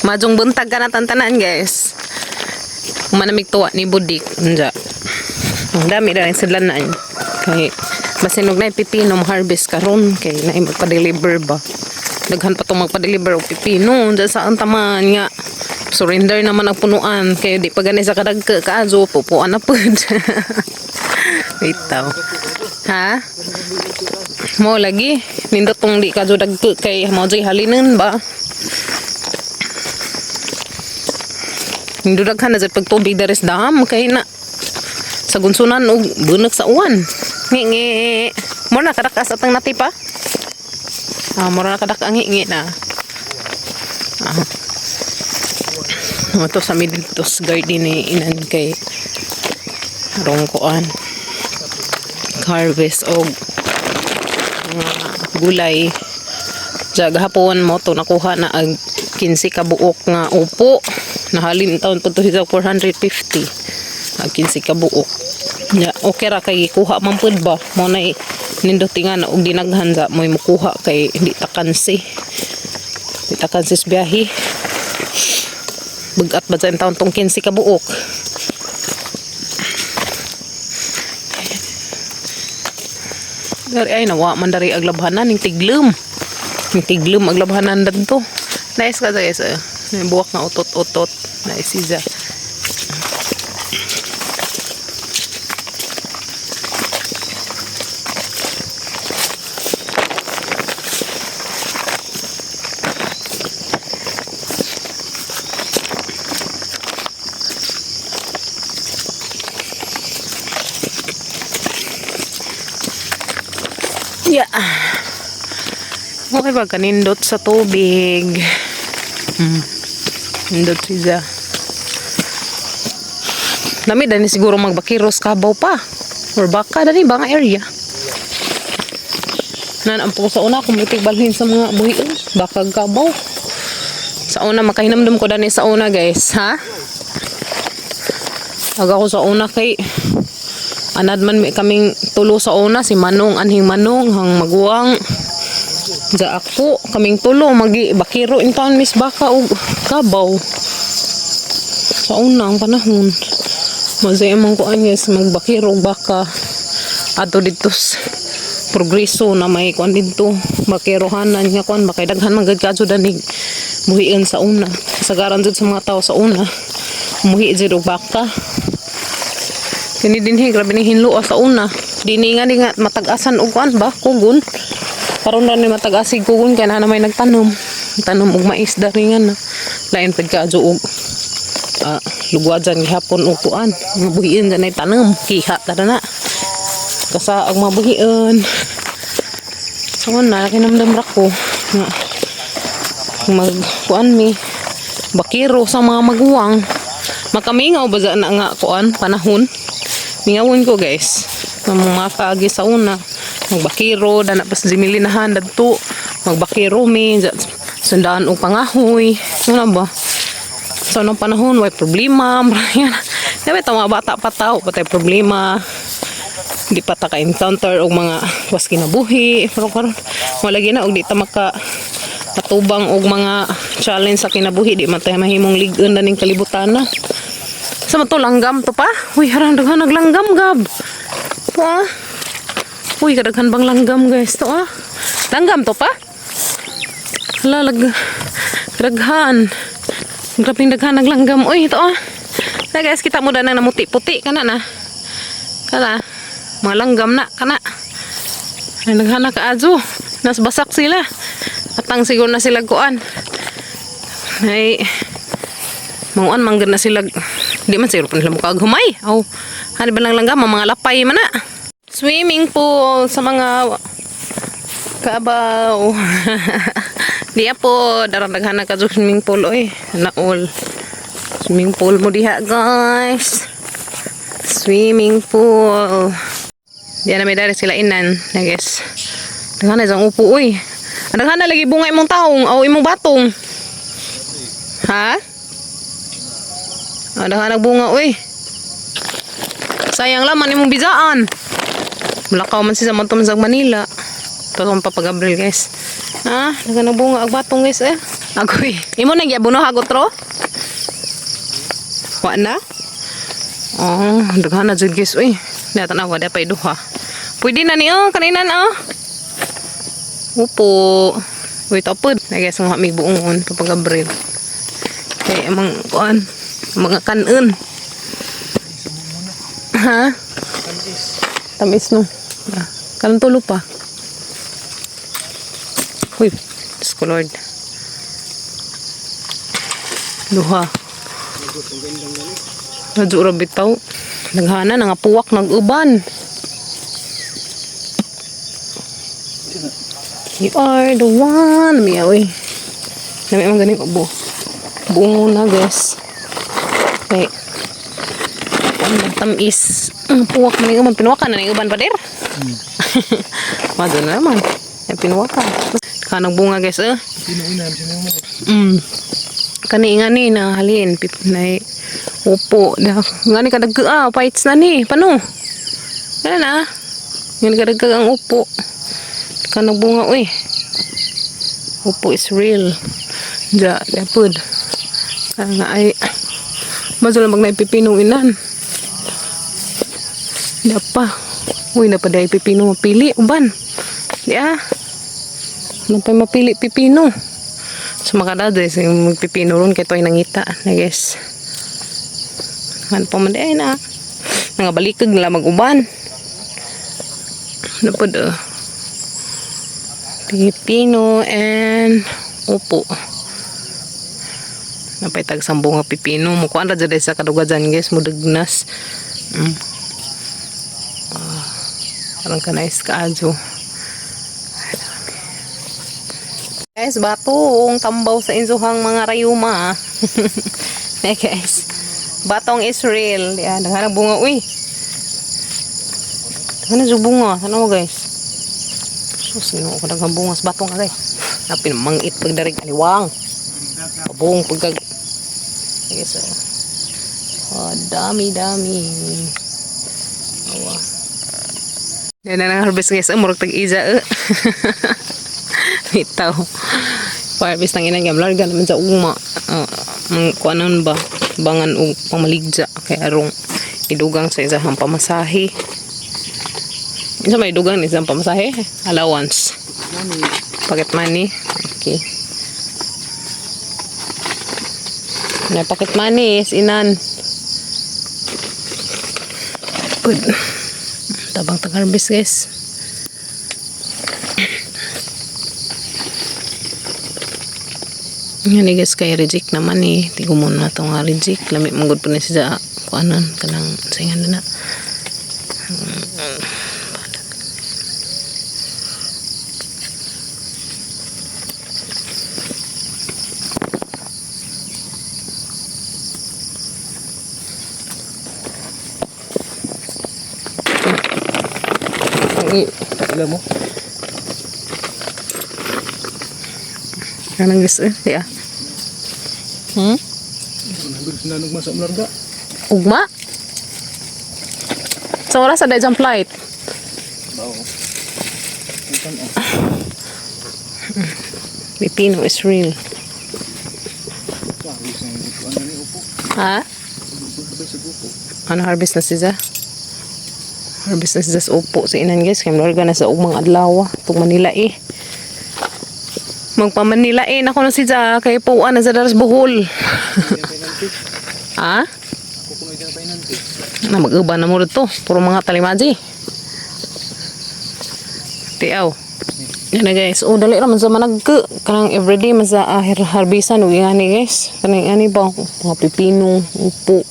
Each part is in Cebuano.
Majong buntag ka na tantanan, guys. Manamig tuwa ni Budik. Unja. Ang dami na rin sila na. Kay basinog na yung pipino harvest karon kay na magpa-deliver ba. Daghan pa tong magpa-deliver og pipino unja sa ang taman nga. Surrender naman ang punuan kay di pa gani sa kadagka kaazo pupuan na pud. Bitaw. Ha? Mo lagi nindot tong di kadyo dagko kay mo jay halinan ba. Nindot daghan na jud pagtubig diri sa dam kay na sa gunsunan og bunak sa uwan. Ngi ngi. Mo na kadakas atang nati pa. Ah, mo na kadak ang ngi na. Ah. Mo to sa dito sa garden ni inan kay rong kuan harvest og mga gulay. Sa gahapon mo to nakuha na ag 15 ka buok nga upo. Nahalin taon po to sa 450. Ag 15 ka buok. Ya, okay ra kay kuha man pud ba. Mo na nindot nga na og dinaghan sa mo'y mukuha kay hindi ta kansi. Di ta kansi sa biyahe. Bugat ba sa taon tong 15 ka buok. Dari ay nawa man dari ag labhanan ning tiglom. Ning tiglom ag labhanan dadto. Nice ka guys. Eh. May buwak nga utot-utot. Nice siya. Yeah. Okay ba kanindot sa tubig? Nindot siya. Nami dani siguro magbakiros kabaw pa. Or baka dani ba nga area. Nan ang sa una kung mitig balhin sa mga buhion, baka kabaw. Sa una makahinamdam ko dani sa una guys, ha? Aga ko sa una kay anad man mi kaming tulo sa una si Manong anhing Manong hang maguwang ja ako kaming tulo magi bakiro in town miss baka og kabaw sa una ang panahon masaya man ko anyes magbakiro og baka ato dito sa progreso na may kuan didto bakirohanan nga kuan ba kay daghan man gud kadto danig buhian sa una kasagaran jud sa mga tao sa una muhi jud og baka. Kini dinhi grabe ni hinloa sa una. Dini nga di nga matag-asan og kuan ba kugon. Karon ra ni matag-asig kugon kay na may nagtanom. Tanom og mais dari nga na. Lain pud kaadyo og lugwajan gihapon og kuan. Mga buhian dyan ay tanom. Kiha tara na. Kasa ang mga buhian. So na kinamdam ra ko nga mag kuan mi bakiro sa mga maguwang. Makamingaw ba na nga kuan panahon? Mingawon ko guys. Ang mga kaagi sa una. Magbakiro, dana pas jimilinahan dadto. Magbakiro mi, sundaan og pangahoy. Ano ba? Sa unang panahon, way problema. Yan. Dapat ang mga bata pa tao, patay problema. Di pa ta ka-encounter og mga was kinabuhi. Pero karon wala na og di ta maka matubang og mga challenge sa kinabuhi di man tayo mahimong lig-on na ning kalibutan na. Sa man to langgam to pa? Uy, harang daghan naglanggam gab. To ah. Uy, kadaghan bang langgam guys to ah. Langgam to pa? Hala, lag daghan. Grabing daghan naglanggam. Uy, ito ah. Na guys, kita mo na namuti-puti kana na. Kana. Mga langgam na kana. Ay, daghan na kaadyo. Nasbasak sila. Atang siguro na sila kuan. Ay, manguan manggad na sila. Di man siguro pa nila mukha humay. Aw, ano ba lang langgam, ang mga lapay man na. Swimming pool sa mga kabaw. Diya po, darang daghan na ka swimming pool oy. Naol. Swimming pool mo diha, guys. Swimming pool. Diya na may dari sila inan, na guys. Daghan na isang upo oy. Daghan na lagi bunga imong taong o imong batong. Ha? Ah, daghan na bunga oy. Sayang laman imong bijaan. Mulakaw man si sa Montom sa Manila. Ito akong Papa Gabriel guys. Ah, daghan bunga ag batong, guys, eh. Agoy. Imo nang giabuno hagot ro? Wa na? Oh, daghan na jud, guys, uy. Di tan-awa di pa duha. Pwede na ni oh, kaninan oh. Upo. Uy, tapod. Na guys, mga mig buongon kapag Abril. Kay amang kuan, mga kanon. Ha? Tamis no. Ah, kanang tulo pa. Uy, Diyos ko Lord. Duha. Radyo ra bitaw. Naghana nga puwak nag-uban. You are the one. Miyaw eh. Nami man ganing ubo. Buongon na, guys. Kay ano, tamis. Ang puwak man yung uban. Pinuwakan na yung uban pa der. Mado na naman. Ay, pinuwakan. Kanang bunga, guys, eh. Pinuuna, sino mo? Kani nga ni na halin pip na upo da nga ni kadag ah fights na ni pano. Ano na? Nga ni kadag ang upo. Kanang bunga uy. Upo is real. Ja, dapod. Nga ay mazo lang mag pipino inan. Da pa. Uy, na pa dahil pipino mapili. Uban. Di ah. Ano pa mapili pipino? So makadado eh, so magpipino ron kay to'y nangita na, guys. Ano pa man di ay na. Nangabalikag nila mag-uban. Ano po do? Pipino and upo. Napay tag sambong nga pipino. Mukuan ra dyan sa kadugajan, guys. Mudagnas. Ah, parang ka nice kaadyo. Guys, batong tambaw sa insuhang mga rayuma. Eh guys, batong is real. Yan, daghan ang bunga. Uy. Daghan na bunga. Ano mo, guys? Sus, ginoo ko, daghang bunga sa batong ka, guys. Napin mangit pagdarig aliwang. Pabong pagkag. Guys, oh. Oh, dami dami. Awa. Yan na ang harvest, guys. Oh, murag tag-iza eh. Bitaw. Harvest ng inang gamlar naman sa ugma. Mang kuanon ba bangan og pamaligja kay arong idugang sa isang pamasahe. Isa may dugang ni isang pamasahe? Allowance. Money. Pocket money. Okay. Na pocket money is inan. Good. Tabang tag-harvest, guys. Yan eh, guys, kay reject naman eh. Tigo mo na ito nga reject. Lami mong good po na siya. Kuanan, kanang singan na na. Ang Alam mo? Kanang guys eh. Di ah. Na nagmasa umlarga. Ugma? Sa oras sa jump flight. Bao. Ikan ah. Pipino is real. Harvest na yung ano ni upo. Ha? Harvest sa upo. Ano, harvest na siya? Harvest na siya sa upo sa inan, guys. Kaya mlarga na sa ugmang adlaw. Itong Manila eh. Magpa Manila eh. Nako na siya. Kay puan na sa daras Bohol. Yan painante. Ha? Ako kuno dyan painante. Na mag-uban na mo to. Puro mga talimaji. Tiaw. Yan na, guys. Oh, dali raman sa managke. Kanang everyday man sa harbisan ug ingani, guys. Kanang ani ba mga pipino, upo.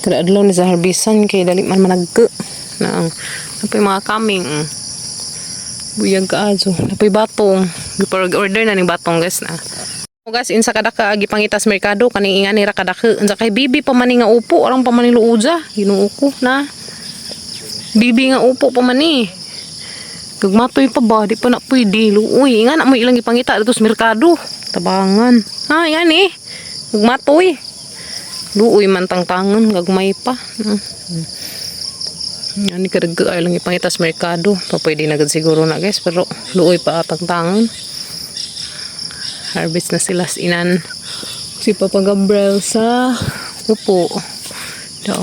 Kada adlaw ni sa harbisan kay dali man managke. Na ang napay mga kaming. Buyag kaayo. Napay batong. Gipag order na ning batong, guys, na. Oh, guys, insa kadaka gipangitas merkado kaning ingani ra kadaka. Unsa kay bibi pa man ni nga upo, arang pa man ni luoja. Ginoo ko na. Bibi nga upo pa man ni. Gugmatoy pa ba, di pa na pwede. Luoy, nga na mo ilang gipangita dito sa merkado. Tabangan. Ha, yan eh. Gugmatoy. Luoy man tangtangan, gagmay pa. Yan ni kadagka ay lang ipangita sa merkado. Pa pwede na gud siguro na, guys, pero luoy pa tangtangan. Harvest na sila sa inan. Si Papa Gabriel sa upo. Ito.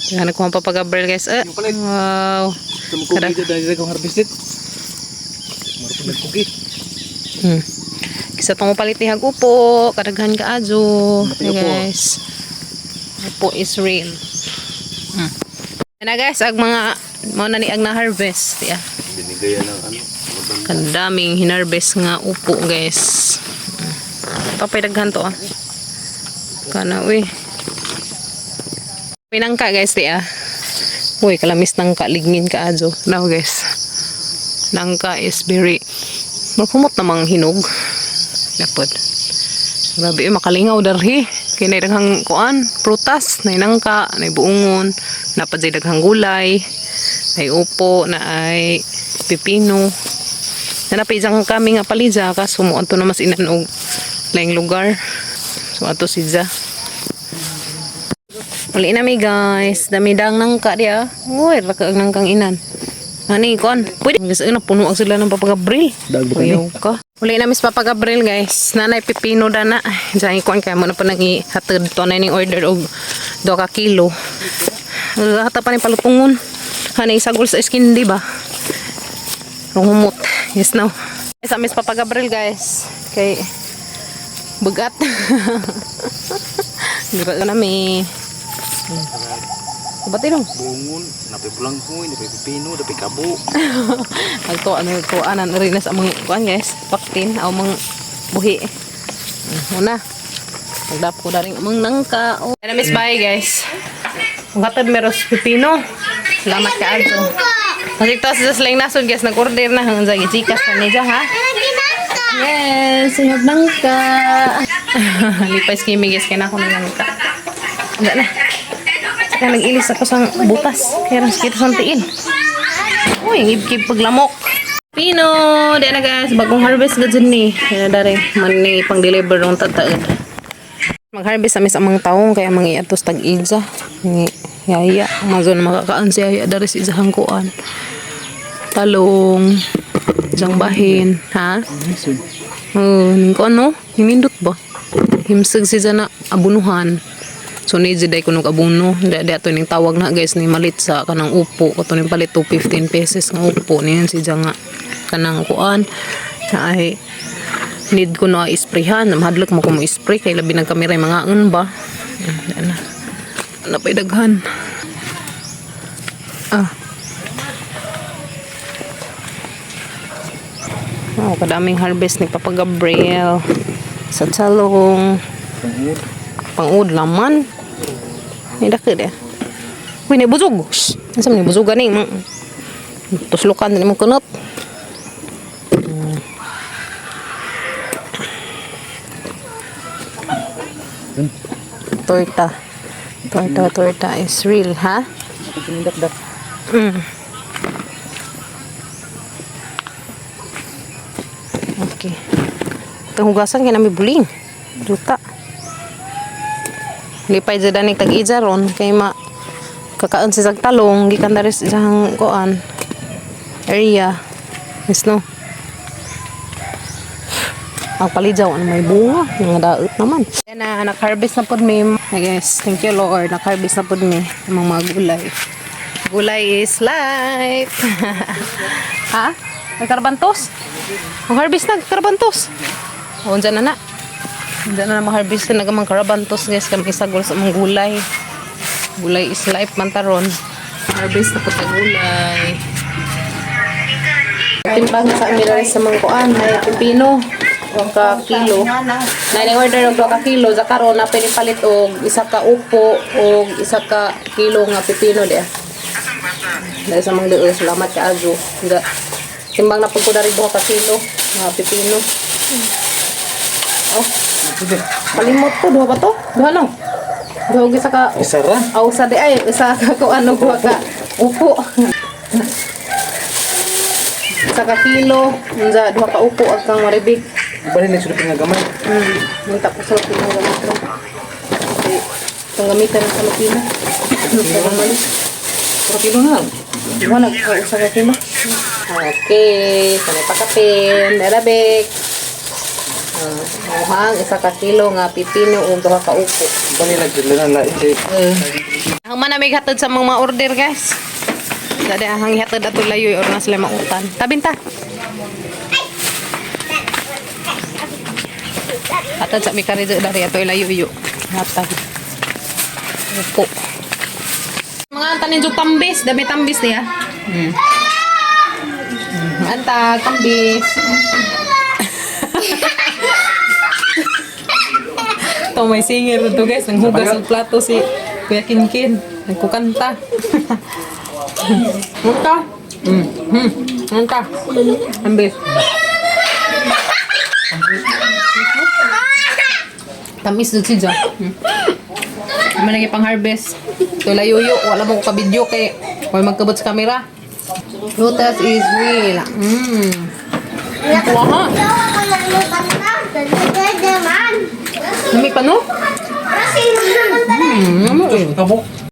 Kaya ko ang Papa Gabriel, guys. Eh, Yung palit. Wow. Tumukugi dyan dahil kong harvest it. Mara pa nagkugi. Kisa tong palit ni upo, kadaghan ka adyo. Upo. Hey, guys. Upo is real. Na guys, ag mga mao na ni ag na harvest. Yeah. Binigayan ng ano. Kandaming hinarvest nga upo, guys. Ito pa daghan to ah. Kana uy. Pinangka, guys, di ah. Uy, kalamis nangka ligngin ka adyo. Now, guys. Nangka is very makumot namang hinog. Dapat. Grabe, eh, makalingaw darhi. Kay nay daghang kuan, prutas, nay nangka, nay buongon, napad jay daghang gulay, nay upo, na ay pipino. Nanapay dyan kami nga palidya kaso mo ato na mas inan og laing lugar. So ato si Ja. Uli na mi, guys. Dami dang nangka diya. Uy, raka ang nangkang inan. Ani kon, pwede guys, na puno ang sila ng Papa Gabriel. Dag ba kani? Ayaw ka. Uli na mis Papa Gabriel, guys. Nanay pipino dana. Diyan ikuan kaya mo na pa nang ihatid to na ning order og 2 ka kilo. Hata pa ni palutungon. Hanay sagol sa skin di ba? Rungumot. Yes now. Sa Miss Papa Gabriel, guys. Kay bugat. Dira na mi. Ba't ilong? Bungon, napay bulanghoy, napay pipino, napay kabo. Nagtuwa na nagtuwa na rin na sa mga kuan, guys. Paktin aw mga buhi. Una. Nagdap ko na rin amang nangka. Oh. Ano miss bye, guys. Ang meros pipino. Salamat ka adto. Kasi ito sa Slang Nason, guys, nag-order na hanggang sa gichikas na niya, ha? Yes, I have nangka. Lipay skimming, guys, kaya na ako ng nangka. Wala na. Kaya nag-ilis ako sa butas. Kaya rin sakit sa tiil. Uy, ang ibkib paglamok. Pino, di na guys, bagong harvest gud jud ni. Kaya na dari man ni pang deliver rong tataod. Mag-harvest sa amang taong kaya mangiatos tag ija. Ni yaya, mazon makakaan si yaya dari sa izahang kuan. Talong, jang bahin, ha? Oh, ning kuan no? Hinindot ba? Himsag si na abunuhan. So ni jiday kuno abuno. Di di ato ning tawag na, guys, ni malit sa kanang upo. Kato ning palit 215 pesos nga upo niyan si nga kanang kuan. Na ay need ko na isprayhan. Mahadlok mo ko mo spray kay labi ng kamera mga ba. Na. Napay daghan. Ah. Oh, kadaming harvest ni Papa Gabriel. Sa talong. Pangud. Pangud laman. Ni dako dia. Uy, ni buzog. Shh. Asa man ni buzog gani? Tuslukan ni mong kunot. Torta. Torta, torta is real, ha? Dakdak. Okay. Itong hugasan kay nami buling. Duta. Lipay jud ani tag ija ron kay ma kakaon si sag talong gikan dari sa iyang kuan area. Yes no. Ang palijaw ano may bunga, mga daot naman. Yan na, nag-harvest na pod mi. Hi guys, thank you Lord, nag-harvest na pod mi ang mga gulay. Gulay is life. Ha? Nagkarbantos? Mag-harvest na, karabantos. O, andyan na na. Andyan na na mag-harvest na nagamang karabantos, guys. Kami isagol sa mga gulay. Gulay is life man taron. Harvest na po sa gulay. Timbang sa amin sa mga kuan, may pipino. O ka kilo. Na order og 2 ka kilo sa karon na pwede palit og isa ka upo og 1 ka kilo nga pipino diya. Dahil sa mga liol, salamat ka Azo. Nga, timbang na pag ko dari 2 ka kilo, mga pipino. Oh, palimot ko, duha ba to? Duha no? Duha og isa ka, Isa ra. aw sa di ay, isa ka ko ano, duha ka upo. 1 ka kilo, unsa, 2 ka upo ang kang maribig. Bali na sulod nga gamay. Minta ko sa Lupino gamit ko. Okay. Itong gamitan sa Lupino. Puro kilo na lang. Wala ka usa ka kilo. Okay, sa may pakapin, Arabic. Muhang 1 ka kilo nga pipino ug 2 ka upo. Bani nagdala na lain kay. Ang manamig hatod sa mga order, guys. Dali ang hatod ato layoy or na sila mautan. Tabinta. Hatod sa mi karido dari ato layo. Hatag. Upo. Mga tanin jud tambis, dami tambis niya. Anta tambis. Ito may singer to, guys. Nanghugas ng plato si Kuya Kinkin. Nagkukanta. Munta. Munta. Ambis. Tamis doon si Jo. Ano lagi pang harvest. Ito layuyo. Wala mo ko ka-video kay wala magkabot sa camera. Lotus is real. Kuha. Nami pa no? Kasi Ano eh. Kabok.